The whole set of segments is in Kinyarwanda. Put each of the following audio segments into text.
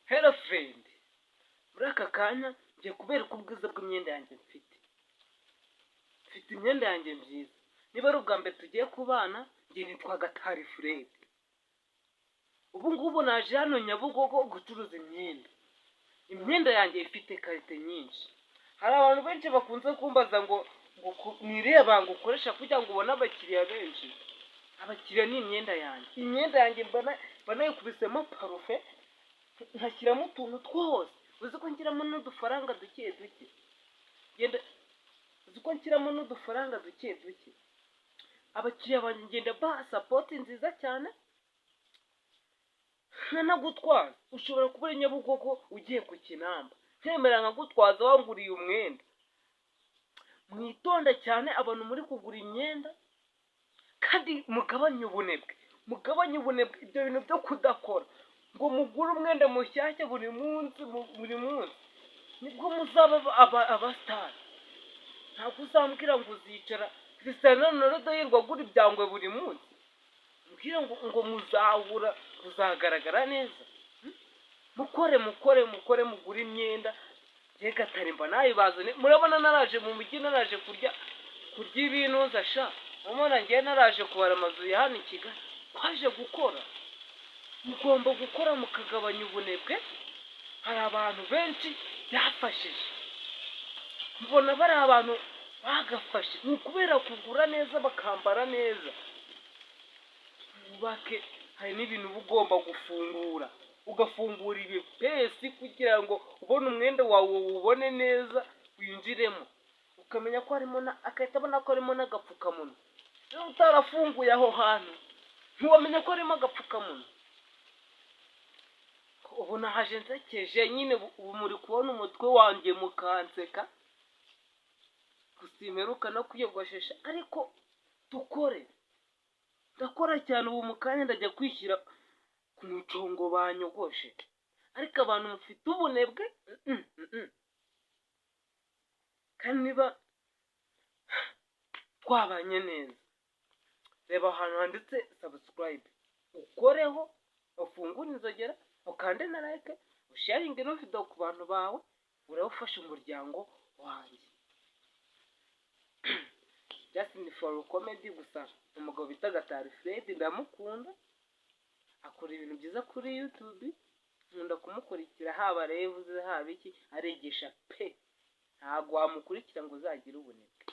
Hello friend, muri aka kanya ngiye kubereka ubwiza bw'imyenda yanjye mfite. Mfite imyenda yanjye myiza. Niba ari ubwa mbere tugiye kubana, njye nitwa Gatari Fred. Ubu ngubu naje hano Nyabugogo gucuruza imyenda. Imyenda yanjye ifite qualité nyinshi. Hari abantu benshi bakunze kumbaza ngo ni irihe banga ukoresha kugira ngo ubone abakiriya benshi? Abakiriya ni imyenda yanjye. Imyenda yanjye mba nayikubisemo parufe, nkashyiramo utuntu twose. Uzi ko nshyiramo n'udufaranga duke duke? Genda, uzi ko nshyiramo n'udufaranga duke duke? Abakiriya banjye ngenda baha support nziza cyane, nkanagutwaza. Ushobora kuba uri Nyabugogo ugiye ku Kinamba, nkemera nkagutwaza wanguriye umwenda. Mwitonde cyane abantu muri kugura imyenda, kandi mugabanye ubunebwe, mugabanye ubunebwe. Ibyo bintu byo kudakora ngo mugure umwenda mushyashya buri munsi, buri munsi, nibwo muzaba abasitari. Ntabwo uzambwira ngo uzicara Cristiano Ronaldo yirirwa agura ibyangwe buri munsi, mbwira ngo muzahura muzagaragara neza. Mukore, mukore, mukore, mugure imyenda. Njye Gatari mba nayibazane. Murabona naraje mu mujyi, naraje kurya ibintuza sha. Murabona njye naraje kubara amazu ya hano i Kigali. Twaje gukora, mugomba gukora mukagabanya ubunebwe. Hari abantu benshi byafashije, mbona bari abantu bagafashe ni ukubera kugura neza, bakambara neza. Wubake. Hari n'ibintu uba ugomba gufungura, ugafungura ibipesi kugira ngo ubone umwenda wawe, uwubone neza, winjiremo, ukamenya ko harimo na agahita abona ko harimo n'agapfukamunwa. Niba utarafunguye aho hantu, ntiwamenya ko harimo agapfukamunwa. Ubu nahaje nsekeje nyine, ubu muri kubona umutwe wanjye mukanseka gusa. Imperuka no kwiyogoshesha, ariko dukore. Ndakora cyane. Ubu mu kanya ndajya kwishyira ku mucongo banyogoshe. Ariko abantu mufite ubunebwe, Kandi niba twabanye neza, reba ahantu handitse subscribe, ukoreho, ufungure inzogera, ukande na like, usharinge ino video ku bantu bawe, uraba umuryango wanjye. Just for comedy gusa. Umugabo bita Gatari Fred ndamukunda, akora ibintu byiza kuri YouTube, nkunda kumukurikira, haba live ze, haba iki, arigisha pe. Ntabwo wamukurikira ngo uzagire ubunebwe.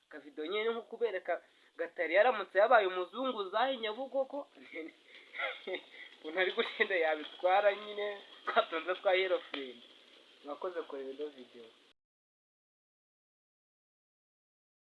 Akavido nyine nko kubereka Gatari yaramutse yabaye umuzunguzayi Nyabugogo, ukuntu ari kugenda yabitwara nyine twatonze twa Hello Friend. Mwakoze kureba ino video.